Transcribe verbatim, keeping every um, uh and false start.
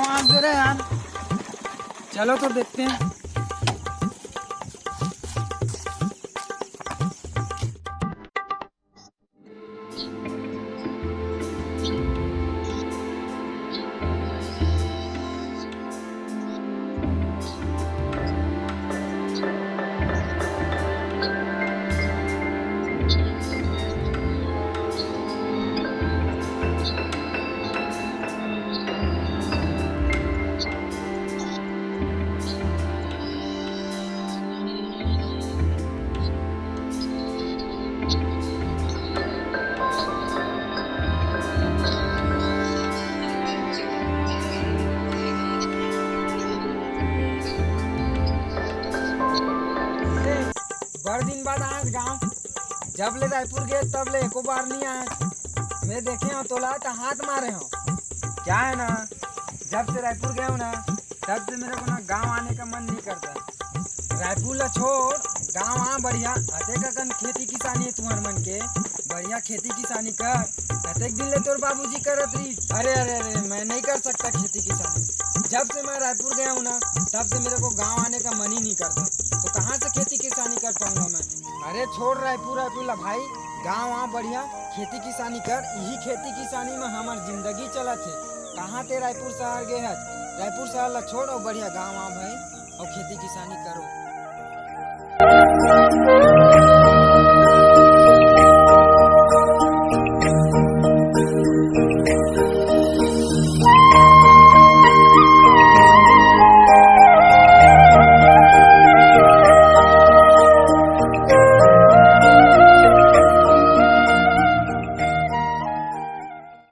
मार दे रहे यार। चलो तो देखते हैं। बड़ दिन बाद आए गांव। जब ले रायपुर गए तब ले एको बार नहीं आए। मैं देखे हूँ तोला तो हाथ मारे हूँ। क्या है ना, जब से रायपुर गए हूँ ना, तब से मेरे को ना गांव आने का मन नहीं करता। रायपुर ला छोड़, गांव आ बढ़िया। अतेक अकन खेती किसानी है तुम्हार मन के, बढ़िया खेती किसानी कर। कतेक दिन ले तोर बाबूजी करत रही। अरे अरे अरे, मैं नहीं कर सकता खेती किसानी। जब से मैं रायपुर गया हूँ ना, तब से मेरे को गांव आने का मन ही नहीं करता। तो कहाँ से खेती किसानी कर पाऊंगा मैं? अरे छोड़ रायपुर, रायपुर ला भाई, गांव आ बढ़िया, खेती किसानी कर। यही खेती किसानी में हमार जिंदगी चलत है। कहाँ ते रायपुर शहर गए हस? रायपुर शहर ला छोड़ और बढ़िया गांव आ भाई, और खेती किसानी करो।